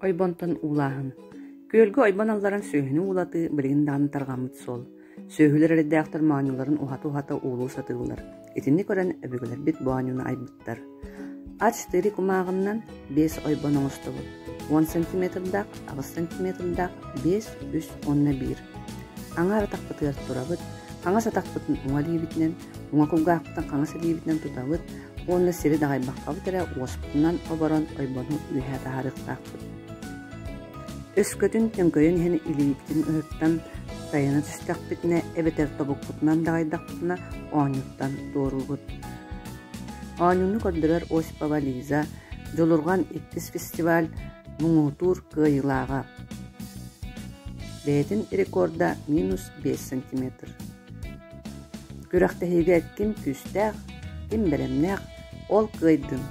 Ойбонтон уулааһын. Күөлгэ ойбон алларан сүөһүнү уулатыы билигин даҕаны тарҕаммыт суол. Сүөһүлэр эрэйдээхтэр моонньуларын уһата-уһата уулуу сатыыллар. Итинник көрөн өбүгэлэрбит бу оонньууну айбыттар. А4 кумааҕыннан биэс ойбон оҥостобут. Уон сантиметрдаах, аҕыс сантиметрдаах, биэс, үс уонна биир. Аҥаар атахпытыгар турабыт, хаҥас атахпытын уҥа илиибитинэн, уҥа кулгаахпытын хаҥас илиибитинэн тутабыт уонна сири даҕайбаххабыт эрэ уоспутунан оборон ойбону үөһэ таһаарыахтаахпыт. Өскөтүн төҥкөйөн иһэн илиибитин ыһыктан тайана түстэхпитинэ эбэтэр тобукпутунан даҕайдахпытына оонньууттан туоруубут. Оонньууну көрдөрөр Осипова Лиза Дьулурҕан иккис фестиваль муҥутуур кыайыылааҕа. Бэйэтин рекорда минус биэс сантиметр. Күрэхтэһиигэ ким күүстээх, ким бэлэмнээх, ол кыайдын.